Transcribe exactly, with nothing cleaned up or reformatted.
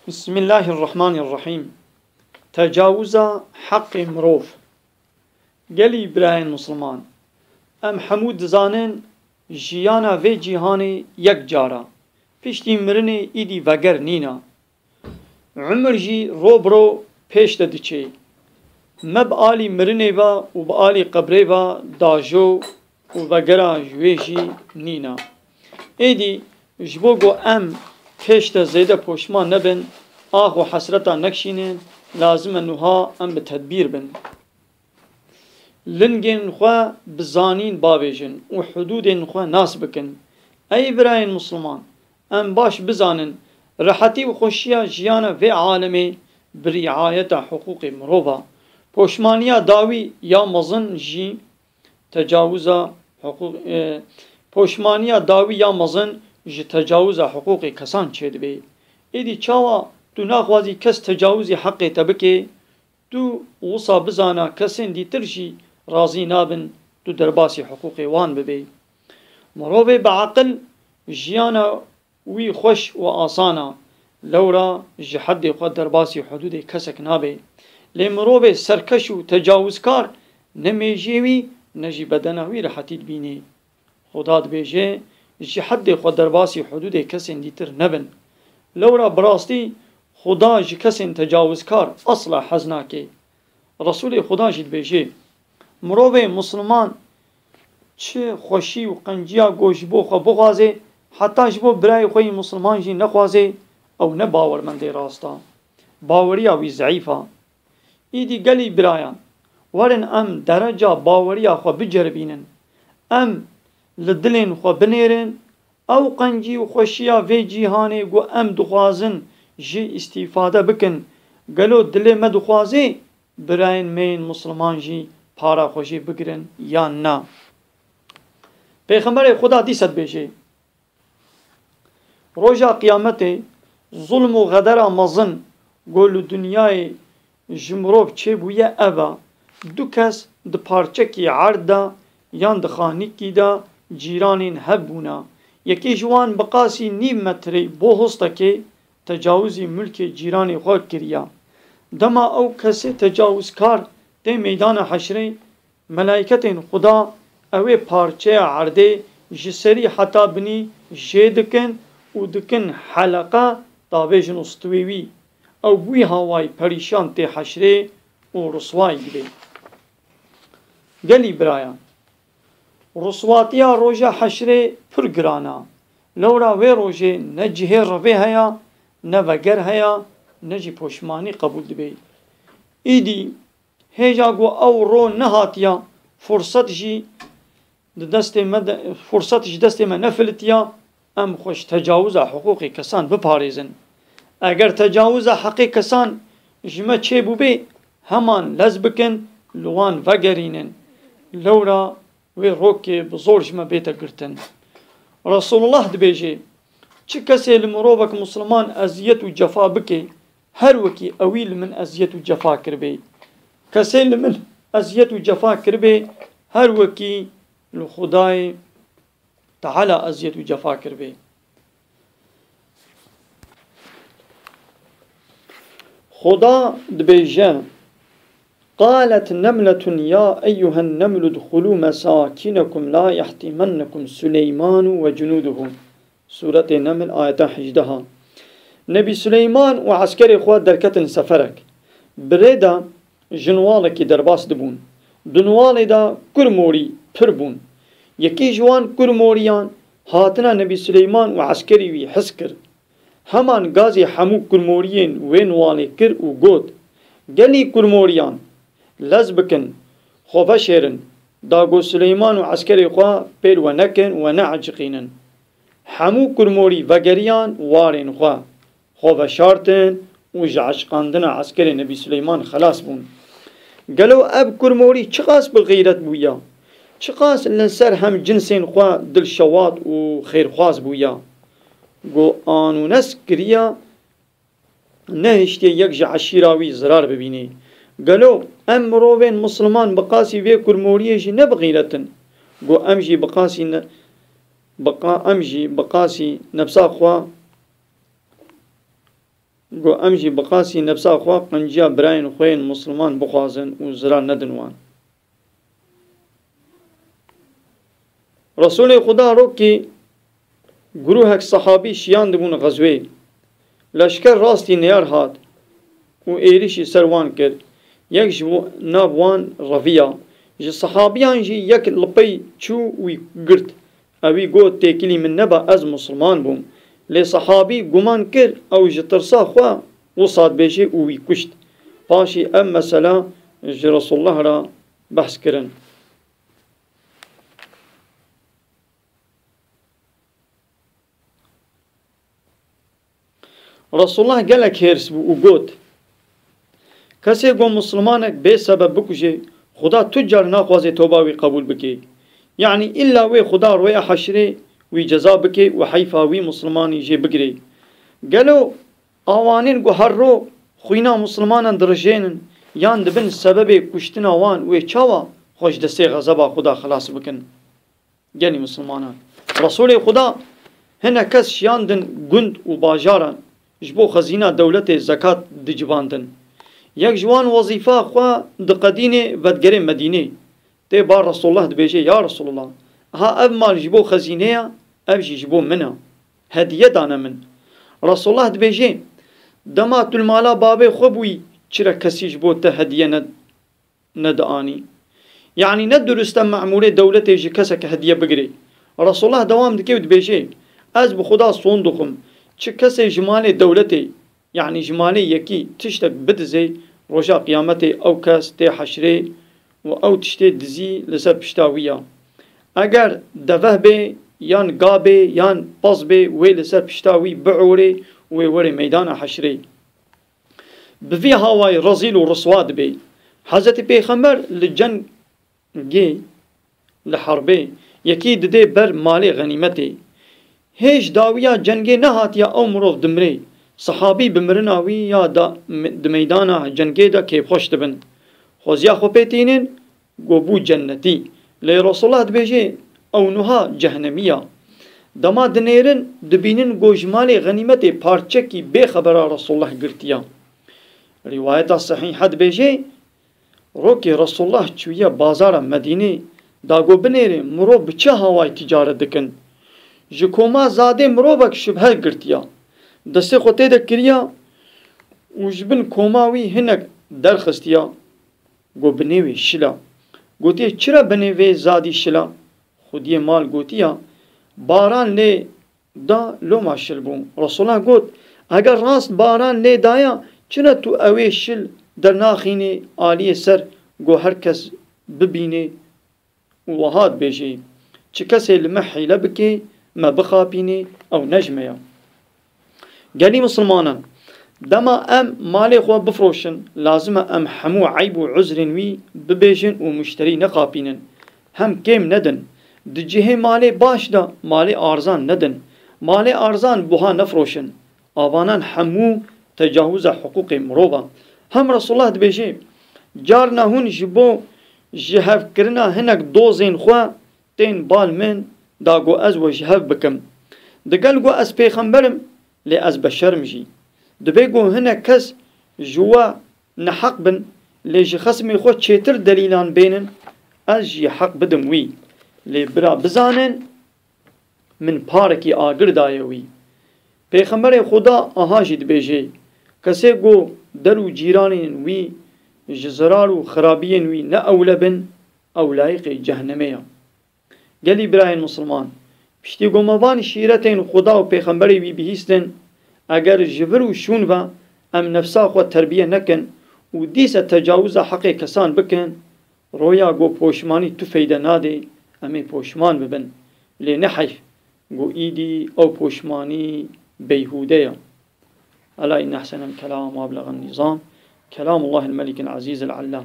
Bismillahirrahmanirrahîm. Tecawuza heqê mirov. Gelî birayên Misliman, em hemû dizanin jiyana vê cîhanê yek cara, piştî mirinê îdî veger nîna. Umir jî ro bi ro pêş de diçê. Me bi alî mirinê ve û bi alî qebrê ve dajo û vegera ji wê jî nîna. Êdî ji bo ku em pêş de zêde poşman nebin, ax û hesreta nekişînin, lazim e nuha em bi tedbîr bin. Lingên xwe bi zanîn bavêjin û hudûdên xwe nas bikin. Ey birayên Misliman, em baş bizanin, rehetî û xweşiya jiyana vê alemê bi riayeta hiqûqê mirov e. Poşmaniya dawî ya mezin jî tecawuza hiqûq, e, poşmaniya dawî ya mezin ji tecawuza hiqûqê kesan çêdibe. Êdî çawa tu naxwazî kes tecawuzî heqê te bike? Tu wisa bizana kesên dîtir jî razî nabin tu derbasî hiqûqê wan bibê. Mirovê bi eqil jiyana wî xweş û asan a, lewra ji heddê xwe derbasî hudûdê kesek nabe. Lê mirovê serkeş û tecawizkar ne mêjiyê wî ne jî bedena wî rehetî dibînê. Xuda dibêje, ji heddê xwe derbasî hudûdê kesên dîtir nebin. Lewra bi rastî Xuda ji kesên tecawizkar asla hez nake. Resûlê Xuda jî dibêje, mirovê misliman çi xweşî û qenciya ku ji bo xwe bixwaze, heta ji bo birayê xwe yî misliman jî nexwaze, ew ne bawermendê rast a. Baweriya wî zeîf a. Îdî gelî birayan, werin em dereca baweriya xwe biceribînin. Em li dilên xwe binêrin, ew qencî û xweşiya vê cîhanê ku em dixwazin jê îstîfade bikin, gelo dilê me dixwaze birayên me yên misliman jî para xwe jê bigirin yan na? Pêxemberê Xuda dîsa dibêje, Roja Qiyametê zulm û xedera mezin ku li dinyayê ji mirov çêbûye ev e, du kes di parçekî erd de yan di xanîkî de cîranên hev bûne. Yekê ji wan bi qasî nîv metrê bo hostekê tecawizî milkê cîranê xwe kiriye. Dema ew kesê tecawizkar tê meydana heşrê, Melaîketên Xuda ewê parçeya erdê ji serî heta binî jê dikin û dikin heleqa, davêjin û stûyê wî. Ew bi wî hawayî perîşan tê heşrê û riswayî dibê. Gelî birayan, riswatiya roja heşrê pir giran a. Lewra wê rojê ne cihê revê heye, ne veger heye, ne jî poşmanî qebûl dibê. Îdî Hêja ku ew ro nehatiya, furset jî di destê me de, furset ji destê me nefilitiya, em xwe ji tecawuza hiqûqê kesan biparêzin. Eger tecawuza heqê kesan ji me çêbûbê, heman lez bikin, li wan vegerînin. Lewra wê rokê bi zor ji me bête girtin. Resulullah dibêje, çi kesê li mirovek misliman eziyet û cefa bike, her wekî ewî li min eziyet û cefa kiribê. Kesê li min eziyet û cefa kiribê, her wekî li Xwedayê Teala eziyet û cefa kiribê. Xuda dibêje, قالت نملة يا أيها النمل ادخلوا مساكنكم لا يحطمنكم سليمان وجنوده. Sûretê Neml, ayeta hejdeh a. Nebî Suleyman û eskerê xwe derketin seferek. Bi rê de ji niwalekî derbas dibûn. Di niwalê de kurmorî pir bûn. Yekî ji wan kurmoriyan hatina Nebî Suleyman û eskerî wî his kir. Heman gazî hemû kurmoriyên wê niwalê kir û got, Gelî kurmoriyan, lez bikin, xwe veşêrin, da ku Suleyman û eskerê xwe pêl we nekin, we neeciqînin. Hemû kurmorî vegeriyan warên xwe, xwe veşartin û ji eşqandina eskerê Nebî Suleyman xelas bûn. Gelo ev kurmorî çiqas bi xîret bûya? Çiqas li ser hem cinsên xwe dilşewat û xêrxwaz bûya? Ku anûnes kiriya, nehiştiye yek ji eşîra wî zirar bibînê. Gelo em mirovên misliman bi qasî vê kurmoriyê jî ne bi xîret in? Ku em jî bi qasî ne, bi qa-, em jî bi qasî nefsa xwe Go em jî bi qasî nefsa xwe qinciya birayên xwe yên Misliman bixwazin û zirar nedin wan. Resulê Xuda rokî guruhek sehabî şiyandibûn xezwê. Leşker rastî neyar hat û êrişî ser wan kir. Yek ji bo-, nav wan reviya. Ji sehabiyan jî yek li pey çû wî girt. Ewî got, "Têkilî min neba, ez Musulman bûm." Lê sehabî guman kir, ew ji tirsa xwe wisa dibêje û wî kuşt. Paşî ev mesela ji Resulullah re behs kirin. Resulullah gelek hêrs bû û got, "Kesê ku Mislimanek bê sebeb bikuje, Xuda tu car naxwaze toba wî qebûl bike. Yanî îlla wê Xuda roya heşrê wî ceza bike û heyfa wî Mislimanî jê bigire. Gelo awanên ku her ro xwîna Mislimanan dirijênin yan dibin sebebê kuştina wan, wê çawa xwe ji destê xezeba Xuda xilas bikin?" Gelî Misilmanan. Resulê Xuda hinek kes şiyandin gund û bajaran, ji bo xezîna dewletê zekat dicivandin. Yek ji wan wezîfa xwe diqedînê vedgerê Medînê. Tê bar Resulullah dibêje, "Ya Resulullah, ha ev mal ji bo xezînê ya, ev jî ji bo min e. Hediye dane min." Resulullah dibêje, "Dema tu li mala babê xwe bûyî, çira kesî ji bo te hediye ne-, nedianî? Yanî ne durust e memûrê dewletê ji kesek hediye bigirê." Resulullah dewam dike û dibêje, "Ez bi Xuda son dixwim, çi kesê ji malê dewletê, yanî ji malê yekî tiştek bidizê, roja qiyametê ew kes tê heşrê û ew tiştê dizî li ser pişta wî ya. Eger deveh bê, yan ga bê, yan pez bê, wê li ser pişta wî biorê û wê werê meydana heşrê. Bi vî hawayî rezîl û riswa dibê." Hezretî Pêxember li cengê, li herbê, yekî didê ber malê xenîmetê. Hêj dawiya cengê nehatiya ew mirov dimrê. Sehabî bi mirina wî ya da, di meydana cengê de kêfxweş dibin. Xweziya xwe pê tînin, go bû cennetî. Lê Resulullah dibêje, "Ew nuha cehnemî ya." Dema dinêrin, dibînin go ji malê xenîmetê parçekî bêxebera Resulullah girtiya. Rîwayeta sehîhe dibêje, rokê Resulullah çûye bazara Medînê, da go binêrê mirov bi çi hawayî ticaret dikin. Ji koma zadê mirovek şibhe girtiya. Destê xwe tê de kiriya û ji bin koma wî hinek derxistiya. Go, "Binê wê şila." Gotiye, "Çira binê vê zadî şila?" Xwediyê mal gotiya, "Baran lê da, loma şil bû." Resulullah got, "Eger rast baran lê daya, çira tu ewê şil dernaxînî aliyê ser, go her kes bibînê û wiha dibêjî, 'Çi kesê li me hîle bike, me bixapînê, ew ne ji me ya.'" Gelî Misilmanan, dema em malê xwe bifroşin, lazim e em hemû eyb û uzrên wî bibêjin û muşterî nexapînin. Hem kêm nedin. Di cihê malê baş de malê arzan nedin. Malê arzan buha nefroşin. Avanan hemû tecawiza hiqûqê mirov e. Hem Resulullah dibêje, "Carna hûn ji bo jihevkirina hinek dozên xwe tên bal min, da ku ez we ji hev bikim. Digel ku ez pêxember im, lê ez beşer im jî. Dibê ku hinek kes ji we neheq bin, lê ji xesmê xwe çêtir delîlan bênin, ez jî heq bidim wî. Lê bira bizanin, min parekî agir daye wî. Pêxemberê Xuda aha jî dibêje, kesê ku der û cîranên wî ji zirar û xirabiyên wî ne ewle bin, ew layiqê cehnemê ye." Gelî birayên misilman, piştî ku me van şîretên Xuda û Pêxemberê wî bihîstin, eger ji vir û şûn ve em nefsa xwe terbiye nekin û dîse tecawiza heqê kesan bikin, roya ku poşmanî tu feyde nadê, em ê poşman bibin. Lê ne heyf ku îdî ew poşmanî beyhûde ye. Ela inne ehsenel kelam ve eblegan nizam, kelamullahil melikil ezîzil allam.